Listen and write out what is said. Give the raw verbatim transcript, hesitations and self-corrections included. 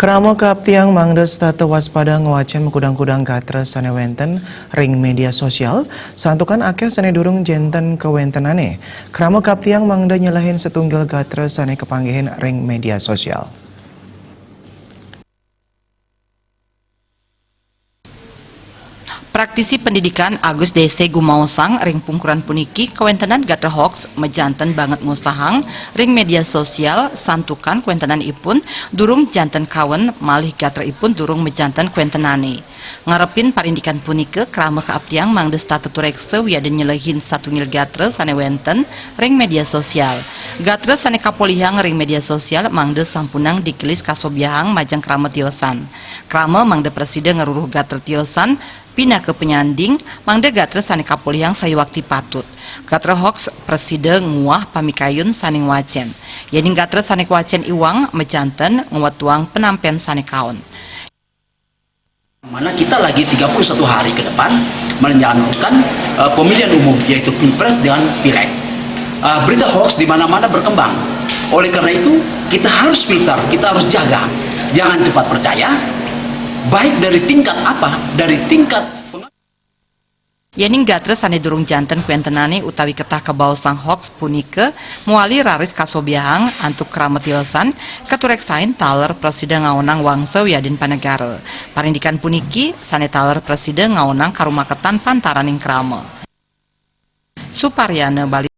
Krama kaaptiang mangda setata waspada ngwacén makudang-kudang gatra sané wénten ring média sosial, santukan akéh sané durung janten kawéntenané. Krama kaaptiang mangda nyelehin satunggil gatra sané kapanggihin ring média sosial. Praktisi pendidikan Agus D C gumaosang ring pungkuran puniki kawéntenan gatra hoax majanten banget ngusahang ring média sosial, santukan kawéntenanipun durung janten kawen malih gatraipun durung majanten kawéntenané. Ngarepin parindikan punika, krama kaaptiang mangda setata tureksa wiadin nyelehin satunggil gatra sané wénten ring média sosial. Gatra sané kapolihang ring média sosial mangda sampunang digelis kasobiahang majeng krama tiosan. Krama mangda prasida ngaruruh gatra tiosan pinaka panyanding, mangda gatra sané kapolihang sayuakti patut. Gatra hoax prasida nguah pamikayun sané ngwacén. Yéning gatra sané kawacén iwang, majanten ngwetuang penampén sané kaon. Mana kita lagi tiga puluh satu hari ke depan menjalankan eh, pemilihan umum, yaitu pilpres dengan pileg. Eh, berita hoax di mana-mana berkembang. Oleh karena itu, kita harus filter, kita harus jaga. Jangan cepat percaya, baik dari tingkat apa, dari tingkat peng- Yéning gatra sané durung janten kawéntenané utawi ketah kabaosang hoax punika mawali raris kasobiahang antuk krama tiosan, katureksain taler prasida ngaonang wangsa wiadin panegara. Parindikan puniki sané taler prasida ngaonang karumaketan pantaraning krama. Suparyana Bali.